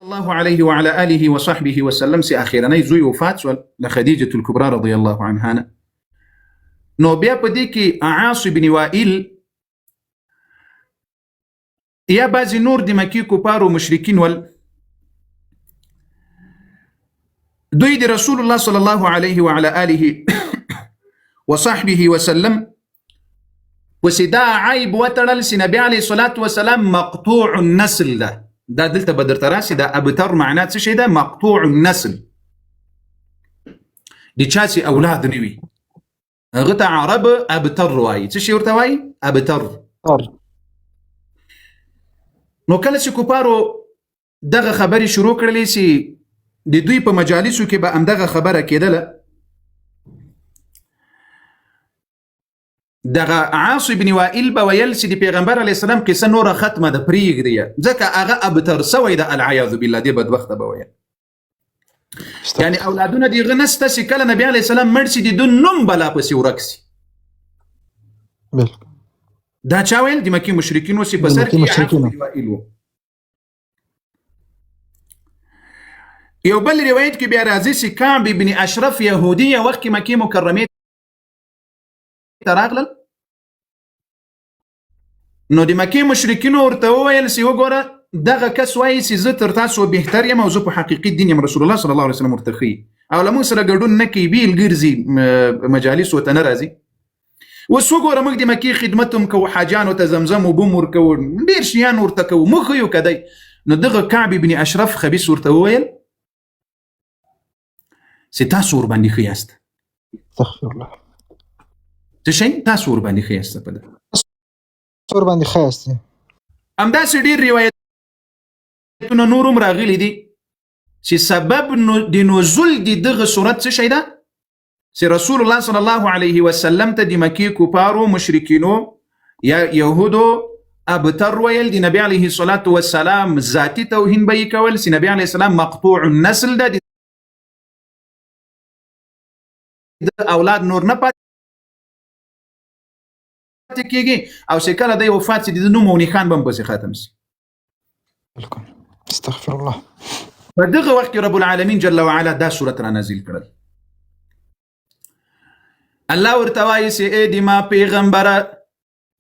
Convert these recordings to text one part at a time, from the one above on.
الله علیه وعلى آله وصحبه وسلم سي اخیرنی زوی وفات شول له خدیجه الکبرى رضی الله عنها نه. نو بیا په دې کې عاص بن وائل یا بعضې نور د مکې کفارو مشرکین ول، دوی د رسول الله صلی الله علیه وعلى آله وصحبه وسلم پسې دا عیب وتړل چې نبی علیه الصلاة والسلام مقطوع النسل ده. دا دلته به درته راسي، دا ابتر معنا څه شی ده؟ مقطوع النسل، د چا چې اولاد نه وي هغه ته عرب ابتر وایي. څه شی ورته وایي؟ ابتر. نو کله چې کفارو دغه خبرې شروع کړلې چې د دوی په مجالسو کې به همدغه خبره کېدله، دغه عاص بن وائل به ویل چې د پیغمبر علیه السلام قصه نوره ختمه ده، پرېږدئ، ځکه هغه ابتر سوی ده، العیاذ بالله. دې بدبخته به ویل، یعنی اولادونه دې غه نسته چې کله نبی علیه السلام مړ شي د ده نوم به لا پسې ورک شي. بالکل. دا چا ویل؟ د مکې مشرکینو چې په سر کې عاص بن وائل و. یو بل روایت کې بیا راځي چې کعب بن اشرف یهودي یو وخت کې مکې مکرمې ته راغلل، نو د مکې مشرکینو ورته وویل چې وګوره دغه کس وایي چې زه تر تاسو بهتر یم او زه په حقیقي دین یم. رسول الله صلی الله علیه وسلم ورته ښیي او له موږ سره ګډون نه کوي، بیل ګرځي، مجالسو ته نه راځي. اوس وګوره موږ د مکې خدمت هم کوو، حاجیانو ته زمزم اوبه هم ورکوو، ډېر شیان ورته کوو، موږ ښه یو که دی؟ نو دغه کعب بن اشرف خبیث ورته وویل چې تاسو ورباندې ښه یاست. استغفر الله. څه شی؟ تاسو ورباندې ښه یاست. په ده تاسو ورباندې ښه یاست. همداسې ډېر روایتونه نور هم راغلي دي چې سبب د نزول د دغه صورت څه شی ده؟ چې رسول الله صلی الله علیه وسلم ته د مکې کفارو مشرکینو یا یهودو ابتر ویل، د نبی علیه الصلاة والسلام ذاتي توهین به یې کول چې نبی علیه السلام مقطوع النسل ده، د اولاد نور نه پاتې کېږي او چې کله دی وفات شي د ده نوم او نښان به هم پسې ختم شي. بالکل. استغفر الله. په دغه وخت کې رب العالمین جل وعلا دا صورت را نازل کړل. الله ورته وایي چې ای د ما پیغمبره،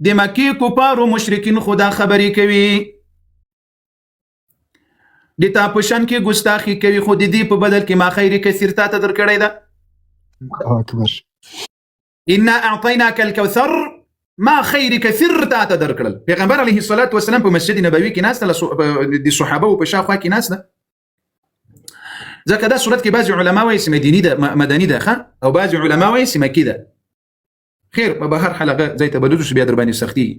د مکې کفارو مشرکین خو دا خبرې کوي، د تا په شان کې ګستاخي کوي، خو د دې په بدل کې ما خیر کثیر تا ته درکړی ده. الله اکبر. انا اعطیناک الکوثر، ما خیر کثیر تا ته درکړل. پیغمبر علیه الصلاة والسلام په مسجد نبوي کې ناست ده، د صحابه په شاوخوا کې ناست ده. ځکه دا صورت کې بعضې علما وایي چې مدیني ده، مدني ده، ښه، او بعضې علما وایي چې مکي ده. خیر، په بهر حال هغه ځای ته به ځو چې بیا در باندې سختېږي.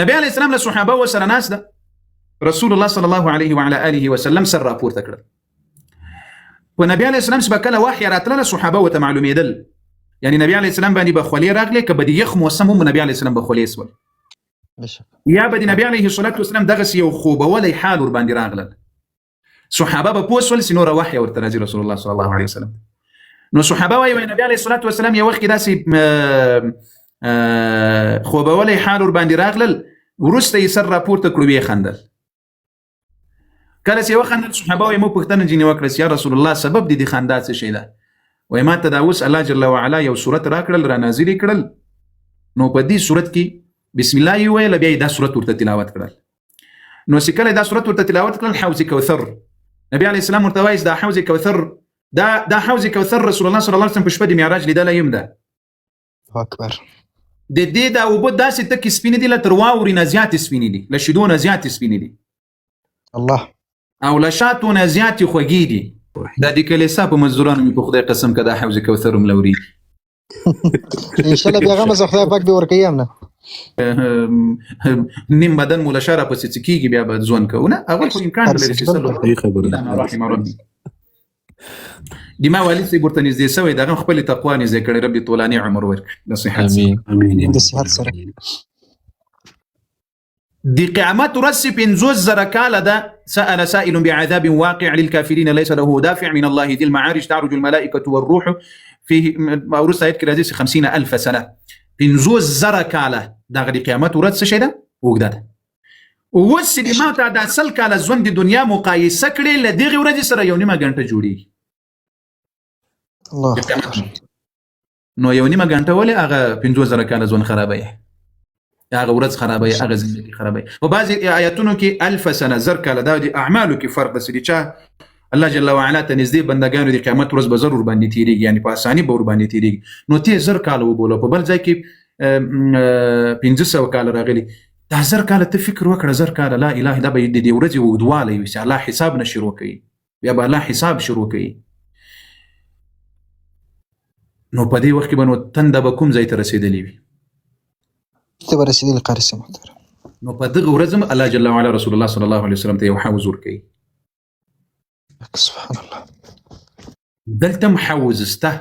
نبی علیه السلام له صحابه سره ناست ده. رسول الله صلی الله علیه وعلى آله وسلم سر راپورته کړل. په نبی علیه السلام چې به کله وحی راتلله صحابه ورته معلومېدل، یعنی نبی علیه السلام باندې به خولې راغلې، که به د یخ موسم هم نبی علیه السلام به خولې سول، یا به د نبی علیه الصلاة والسلام دغسې یو خوبولی حال ورباندې راغلل، صحابه به پوه سول چې نوره وحی ورته راځي رسول الله صلی الله علیه وسلم. نو صحابه وایي نبی علیه الصلاة والسلام یو وخت کې داسې خوبولی حال ورباندې راغلل، وروسته یې سر راپورته کړو، ویې خندل. کله چې وخندل صحابه وایي موږ پوښتنه ځینې وکړه چې یا رسول الله سبب دې د خندا څه شی ده؟ وایي ما ته دا اوس الله جل وعلا یو صورت راکړل، را نازل یې کړل، نو په دې صورت کې بسم الله یې وویل، بیا یې دا صورت ورته تلاوت کړل. نو چې کله دا صورت ورته تلاوت کړل، حوض کوثر، نبی علیه السلام ورته وایي دا حوض کوثر، دا حوض کوثر رسول الله صلی الله علیه وسلم په شپه د معراج لیدلی هم ده. اکبر. د دې دا اوبه داسې تکې سپینې دي، له تر واورې نه زیاتې سپینې دي، له شیدو نه زیاتې سپینې دي، الله، او له شاتو نه زیاتې خوږې دي. دا د کلیسا په مزدورانو مې په خدای قسم که دا حوض کوثر هم لوري. ان شاء الله بیا غمه خدای پاک به ورکوي هم نه. نیم بدن مو له شا راپسې څه کېږي، بیا به ځوان کوو نه، اول خو امکان لري چې صحیح خبره ده. رحم ربي. د ما والد صاحب ورته نږدې سوی، دغه خپلې تقوا نږدې کړی، رب دې طولاني عمر ورکړي د صحت سره. امین. د صحت سره. د قیامت ورځ چې 50,000 کاله ده، سأل سائل بعذاب واقع للكافرين ليس له دافع من الله ذي المعارج تعرج الملائكة والروح فيه. وروسته آیت کې راځي چې 50,000 سنة، 50,000 کاله دغه د قیامت ورځ څه شی ده؟ اوږده ده. اوس چې د ما ته دا 100 کاله ژوند د دنیا مقایسه کړې، له دغې ورځې سره یو نیمه ګنټه جوړیږي. الله اکبر. نو یو نیمه ګنټه ولې هغه 5000 کاله ژوند خرابوي، هغه ورځ خرابوي، هغه زندګي خرابوي. په بعضې آیتونو کې الف سنه، 1000 کاله، دا د اعمالو کې فرق دی چې چا الله جل وعلا ته نږدې بندګانو د قیامت ورځ به زر ورباندې تېرېږي، یعنې په اساني به ورباندې تېرېږي. نو ته یې 1000 کاله وبوله، په بل ځای کې 500 کاله راغلي. دا 1000 کاله ته فکر وکړه، 1000 کاله، لا اله، دا به د دې ورځې اوږدوالی وي چې الله حساب نه شروع کوي، بیا به الله حساب شروع کوي. نو په دې وخت کې به نو تنده به کوم ځای ته رسېدلې وي؟ ته به رسېدلې قاري صاحب محترم. نو په دغه ورځ هم الله جل وعلا رسول الله صلی الله علیه وسلم ته یو حوض ورکوي. سبحان الله. دلته هم حوض شته.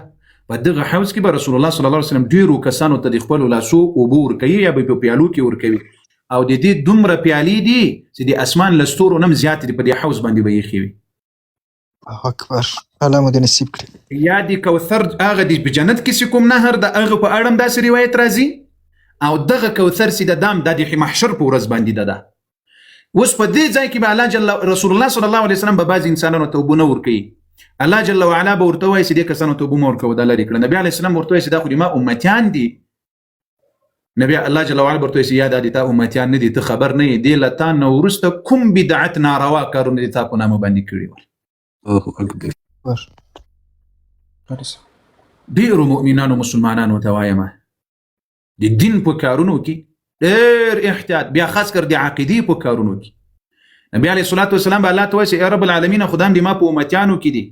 په دغه حوض کې به رسول الله صلی الله علیه وسلم ډېرو کسانو ته د خپلو لاسو اوبه ورکوي یا به په پیالو کې ورکوي، او د دې دومره پیالې دي چې د اسمان له ستورو نه هم زیاتې دي، په دې حوض باندې به ایښې وي. الله اکبر، الله مو دې نصیب کړي. یا د کوثر هغه د په جنت کې چې کوم نهر د هغه په اړه هم داسې روایت راځي، او دغه کوثر چې د دام د محشر په ورځ باندې ده. اوس په دې ځای کې به الله جل رسول الله صلی الله علیه وسلم به بعضې انسانانو ته اوبه نه ورکوي. الله جل وعلا به ورته وایي چې دې کسانو ته اوبه مه ورکوه، دا لرې کړه. نبي علیه السلام ورته وایي چې دا خو د ما امتیان دي. نبي الله جل وعلا ورته وایي چې یا دا د تا امتیان نه دي، ته خبر نه یې، دې له تا نه وروسته کوم بدعت ناروا کارونه د تا په نامه باندې کړي ول. الله اکبر. ډېرو مؤمنانو مسلمانانو ته وایم د دین په کارونو کې ډېر احتیاط، بیا خاص کر د عقیدې په کارونو کې. نبی علیه الصلاة والسلام به الله ته وایي چې ای رب العالمین، خدام دې ما په امتیانو کې دي.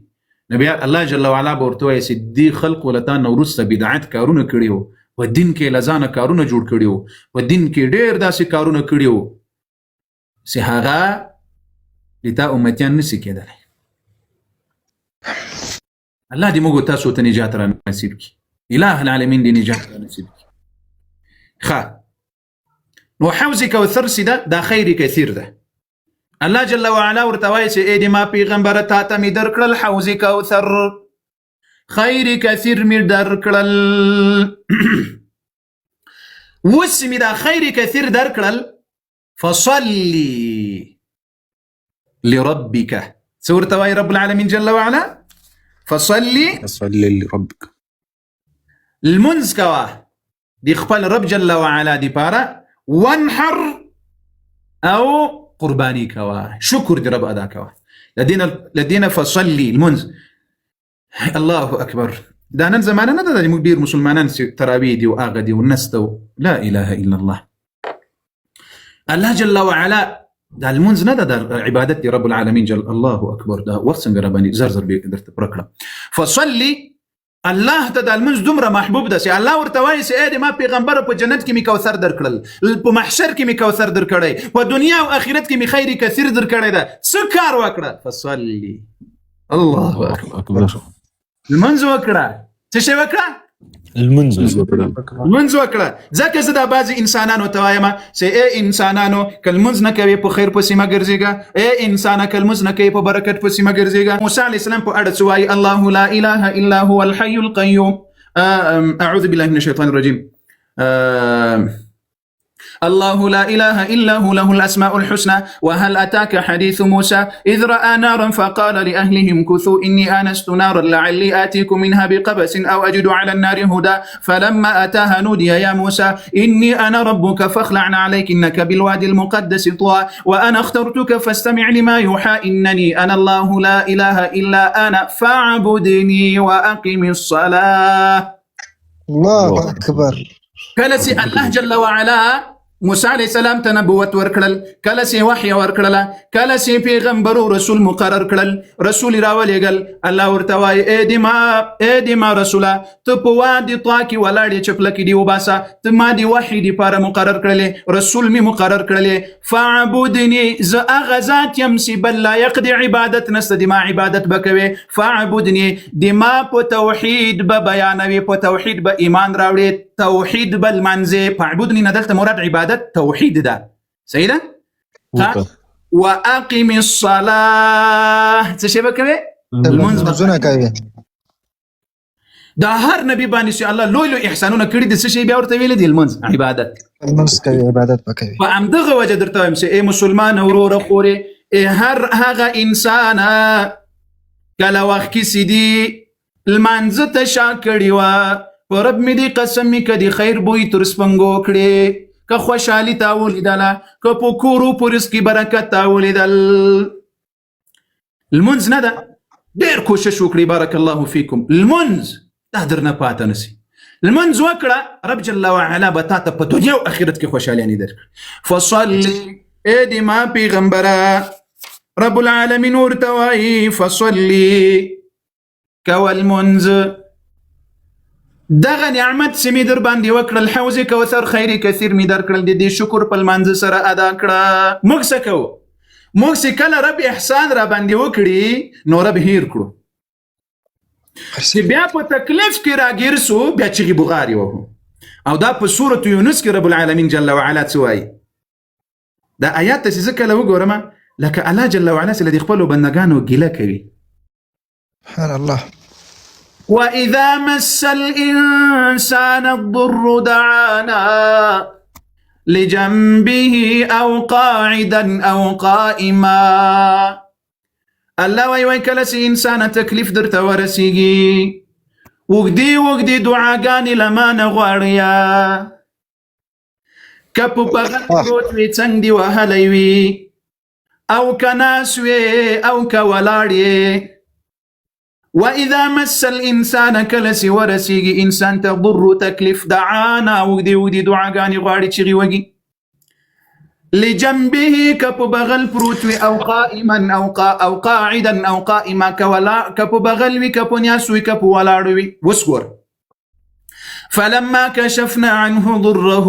نبی الله جل وعلا به ورته وایي چې دې خلقو له تا نه وروسته بدعت کارونه کړي وو، په دین کې له ځانه کارونه جوړ کړي وو، په دین کې ډېر داسې کارونه کړي وو چې هغه د تا امتیان نه سي کېدلی. الله دې موږ تاسو ته نجات را نصیب کړي، اله العالمین دې نجات را نصیب کړي. ښه، نو حوض کوثر سي ده، دا خیر کثیر ده. الله جل وعلا ورته وایي چې ای د ما پیغمبره، تا ته مې درکړل حوض کوثر، خیر کثیر مې درکړل. اوس مې دا خیر کثیر درکړل، فصلي لربك. څه ورته وایي رب العالمین جل وعلا؟ فصلي فصلي لربك. لمونځ کوه د خپل رب جل وعلا دپاره، وانحر او قرباني کوه، شکر د رب ادا کوه. لدينا فصلي لمونځ. الله اکبر. دا نن زمانه نه ده چې موږ ډېر مسلمانان چې تراویح دي او هغه دي او نسته، لا اله الا الله. الله جل وعلا دا لمونځ نه ده، دا عبادت دی رب العالمین جل. الله اکبر. دا وخت څنګه را باندې زر زر به درته پوره کړم. فصلي، الله ته دا لمونځ دومره محبوب ده چې الله ورته وایي چې ای د ما پیغمبره، په جنت کې مې کوثر درکړل، په محشر کې مې کوثر درکړی، په دنیا او آخرت کې مې خیر کثیر درکړی ده، څه کار وکړه؟ فصلي. الله اکبر. لمونځ وکړه. څه شی وکړه؟ لمونځ لمونځ وکړه. ځکه زه دا بعضې انسانانو ته وایم چې ای انسانانو، که لمونځ نه کوې په خیر پسې مه ګرځېږه، ای انسانه که لمونځ نه کوې په برکت پسې مه ګرځېږه. موسی علیه السلام په اړه څه وایي؟ الله لا اله الا هو الحي القیوم. اعوذ بالله من الشیطان الرجیم. الله لا إله إلا هو له الأسماء الحسنى. وهل أتاك حديث موسى إذ رأى نارا فقال لأهلهم كثوا إني آنست نارا لعلي آتيكم منها بقبس أو أجد على النار هدى. فلما أتاها نودي يا موسى إني أنا ربك فاخلع عليك إنك بالوادي المقدس طوى وأنا اخترتك فاستمع لما يوحى إنني أنا الله لا إله إلا أنا فاعبدني وأقم الصلاة. الله أكبر. کله چې الله جل وعلا موسی علیه السلام ته نبوت ورکړل، کله چې وحی ورکړله، کله چې پیغمبر او رسول مقرر کړل، رسول یې راولېږل، الله ورته وایي ای د ما رسوله، ته په وادي طا کې ولاړ یې، چپلکې دې وباسه، ته ما د وحی دپاره مقرر کړلې، رسول مې مقرر کړلې، فاعبدني، زه هغه ذات یم چې بل لایق د عبادت نشته، د ما عبادت به کوې، فاعبدني، د ما په توحید به بیانوې، په توحید به ایمان راوړې، توحید به لمانځې. فاعبدني نه دلته مراد عبادت توحید ده، صحیح ده؟ واقم الصلاة، څه شی به کوې؟ لمونځ به لمونځونه کوې. دا هر نبی باندې چې الله لوی لوی احسانونه کړي دي، څه شی بیا ورته ویلي دي؟ لمونځ، عبادت. لمونځ کوي، عبادت به کوي. په همدغه وجه درته وایم چې ای مسلمان وروره خورې، ای هر هغه انسان کله وخت کې چې دي لمانځه ته شا کړې وه، په رب مې دې قسم وي که دې خیر بوی تر سپنګو کړې، که خوشحالي تا ولیدله، که په کورو په رزق کې برکت تا ولیدل، لمونځ نه ده، ډېر کوشش وکړئ، بارک الله فیکم، لمونځ دا درنه پاته نه سي. لمونځ وکړه، رب جل وعلا به تا ته په دنیا او آخرت کې خوشحالیانې درکړي. فصلي ای د ما پیغمبره، رب العالمین ورته وایي فصلي کوه لمونځ. دغه نعمت چې مې در باندې وکړل، حوض کوثر خیر کثیر مې درکړل، د دې شکر په لمانځه سره ادا کړه. موږ څه کوو؟ موږ چې کله رب احسان را باندې وکړي نو رب هیر کړو، چې بیا په تکلیف کې راګیر سو بیا چیغې بغارې وهو. او دا په سورة یونس کې رب العالمین جل وعلا څه وایي؟ دا آیات ته چې زه کله وګورم لکه الله جل وعلا چې له دې خپلو بندګانو ګیله کوي. سبحان الله. وإذا مس الإنسان الضر دعانا لجنبه أو قاعدا أو قائما. الله وای وای کله چې انسان تکلیف درته ورسیږي، اوږدې اوږدې دعاګانې له ما نه غواړي، که په بغل پروت وي څنګ دې وهلی وي، او که ناست وې او که ولاړ یې. وإذا مس الإنسان کله چې ورسیږي انسان ته ضر تکلیف، دعانا اوږدې اوږدې دعاګانې غواړي چیغې وږي، لجنبه که په بغل پروت وي، او قائما او قاعدا او قائما، که په بغل وي، که په نیاس وي، که په ولاړ وي. اوس ګور، فلما کشفنا عنه ضره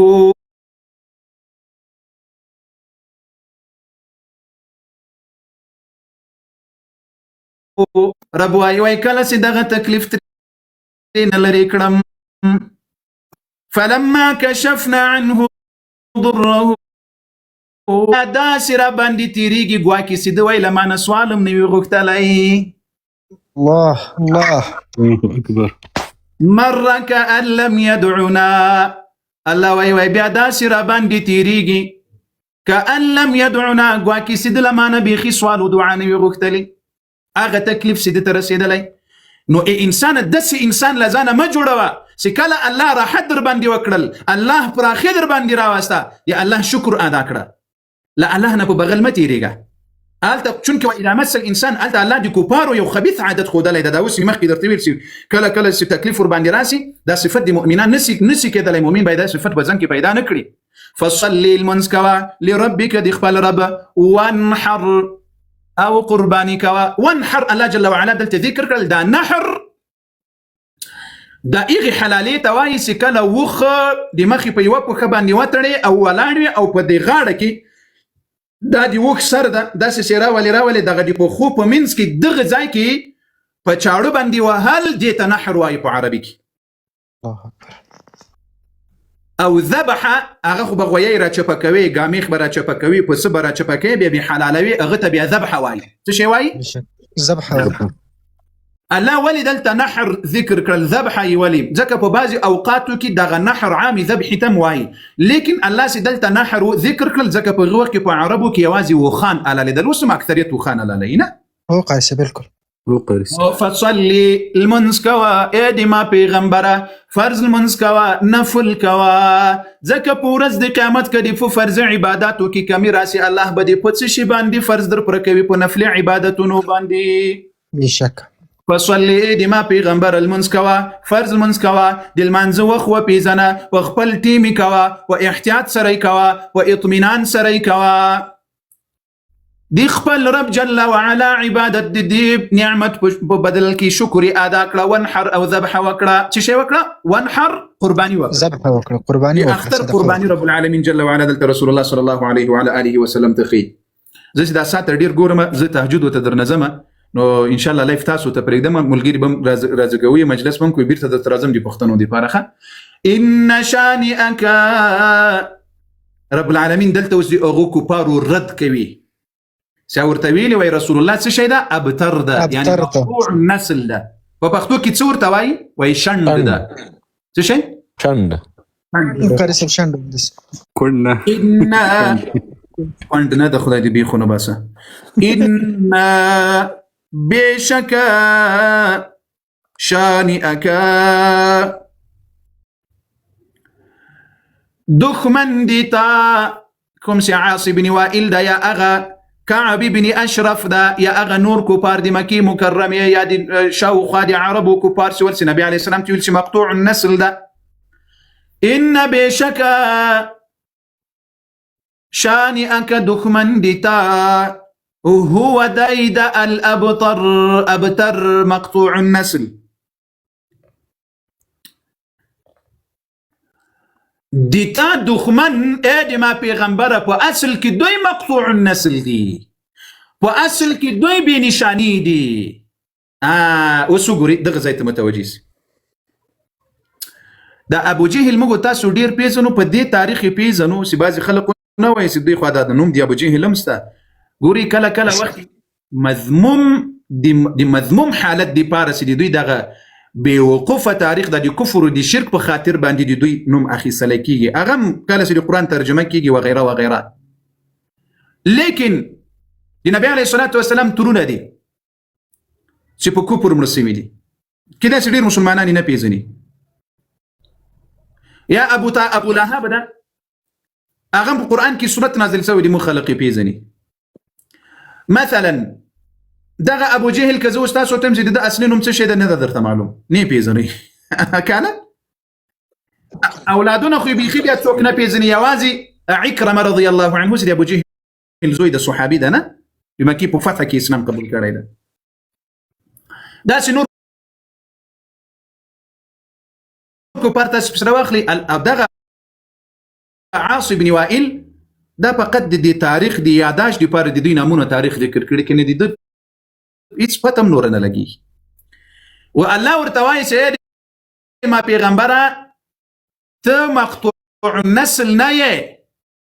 رب وایي وای کله چې دغه تکلیف ترې نه لرې کړم، فلما کشفنا عنه ضره، داسې را باندې تېرېږي ګواکې چې ده وایي له ما نه سوال هم نه وي غوښتلی. الله الله الله اکبر. مر کأن لم یدعنا، الله وایي وای بیا داسې را باندې تېرېږي کأن لم یدعنا، ګواکې چې ده له ما نه بیخي سوال و دعا نه وي غوښتلی، هغه تکلیف چې ده ته رسېدلی. نو ای انسان، داسې انسان له ځانه مه جوړوه چې کله الله راحت در باندې وکړل، الله پراخي در باندې راوسته، یا الله شکر ادا کړه، له الله نه په بغل مه تېرېږه. هلته چونکې واذا مس الانسان، هلته الله د کفارو یو خبیث عادت ښودلی ده. دا اوس مې مخکې درته ویل چې کله کله چې تکلیف ورباندې راسي، دا صفت د مؤمنان نسي کېدلی، مؤمن باید دا صفت په ځان کې پیدا نه کړي. فصلي لمونځ کوه لربک د خپل رب، وانحر او قرباني کوه. وانحر الله جل وعلا دلته ذکر کړل، دا نحر دا هغې حلالې ته وایي چې کله وښه د مخې په یوه پښه باندې وتړې او ولاړ وي، او په دې غاړه کې دا د اوښ سر ده، داسې چې راولې راولې دغه د پښو په منځ کې دغه ځای کې په چاړه باندې وهل، دې ته نحر وایي په عربي کې. الله اکبر. او ذبح هغه خو به غویی راچپه کوي، ګامیخ به راچپه کوي، پسه به راچپه کوي، بیا به حلالوي، هغه ته بیا ذبح وایي. څه شی وایي؟ ذبح. الله ولې دلته نحر ذکر کړل، ذبح یې ولې؟ ځکه په بعضې اوقاتو کې دغه نحر عام ذبح ته هم وایي، لیکن الله چې دلته نحر ذکر کړل ځکه په هغه وخت کې په عربو کې یوازې اوښان حلالېدل، اوس هم اکثریت اوښان حلالوي نه؟ هو قایسه بالکل. فصلي لمونځ کوه ای د ما پیغمبره، فرض لمونځ کوه، نفل کوه، ځکه په ورځ د قیامت که دې په فرض عباداتو کې کمی راسي، الله به دې په څه شي باندې فرض در پوره کوي؟ په نفلي عبادتونو باندې. بېشکه. فصلي ای د ما پیغمبر لمونځ کوه، فرض لمونځ کوه، د لمانځه وخت وپېژنه، په خپل ټیم یې کوه، په احتیاط سره یې کوه، په اطمینان سره یې کوه. د خپل رب جل وعلا عبادت د دې نعمت په بدل کې شکر یې ادا کړه، وانحر او ذبح وکړه. څه شی وکړه؟ وانحر، قرباني وکړه. ذبح وکړه، قرباني وکړه، اختر صدقه قرباني وکړه. رب العالمین جل وعلا دلته رسول الله صلی الله علیه وعلى آله وسلم ته ښیي. زه چې دا ساعت ډېر ګورم، زه تهجد ورته درنه ځمه، نو ان شاء الله لایف تاسو ته پرېږدم، ملګري به هم راځګوي، مجلس به هم کوي، بېرته درته راځم د پښتنو دپاره. ښه، ان شانئک، رب العالمین دلته اوس د هغو کفارو رد کوي چې ورته ویلي وای رسول الله څه شی ده؟ ابتر ده، یعنی ابتر ده. مقطوع النسل ده. په پښتو کې څه ورته وایي؟ وایي شنډ ده. څه شی؟ شنډ. قاری صاحب، شنډ. کونډه. ان کونډ نه د خدای دې بیخونه باسه. ان بېشکه شانئک دښمن دی تا، کوم چې عاص بن وائل ده یا هغه کعب بن اشرف ده یا هغه نور کفار د مکې مکرمې یا د شاوخوا د عربو کفار چې ورسې نبي علیه السلام ته ویل چې مقطوع النسل ده. ان بېشکه شانئک دښمن دی تا هو دی د الابتر، ابتر مقطوع النسل. د تا دښمن ای د ما پیغمبره په اصل کې دوی مقطوع النسل دي، په اصل کې دوی بې نشانې دي. اوس وګورئ دغه ځای ته متوجه سي. د ابو جهل موږ تاسو ډیر پیژنو، په دې تاریخ یې پیژنو چې بعضې خلک نه وایي چې دوی خو دا د نوم دی ابو جهل هم سته. ګوري کله کله وخت مذموم د مذموم حالت د پاره چې د دوی دغه بې وقوفه تاریخ د کفر او د شرک په خاطر باندې د دوی نوم اخیستل کېږي، هغه هم کله چې د قرآن ترجمه کېږي وغیره وغیره. لیکن د نبی علیه الصلاة والسلام ترونه دي چې په کفر مړه سوي دي، کېدای شي ډېر مسلمانان یې نه پېژني. یا ابو لهب ده، هغه په قرآن کې سورت نازل سوی دی، موږ خلک یې پېژني. مثلا دغه ابو جهل که زه اوس تاسو ته وایم چې د ده اصلي نوم څه شی ده، نه ده درته معلوم، نه یې پېژنئ. که نه اولادونه خو یې بیخي بیا څوک نه پېژني، یوازې عکرمه رضی الله عنه چې د ابو جهل زوی د صحابي ده نه، د مکې په فتح کې اسلام قبول کړی ده. داسې نور کفار تاسو پسې راواخلئ. دغه عاص بن وائل دا فقط د دې تاریخ د یاداش دپاره د دوی نامونه تاریخ ذکر کړي، که نه د ده هیڅ پته هم نوره نه لګېږي. و الله ورته وایي چې ما پیغمبره ته مقطوع النسل نه یې،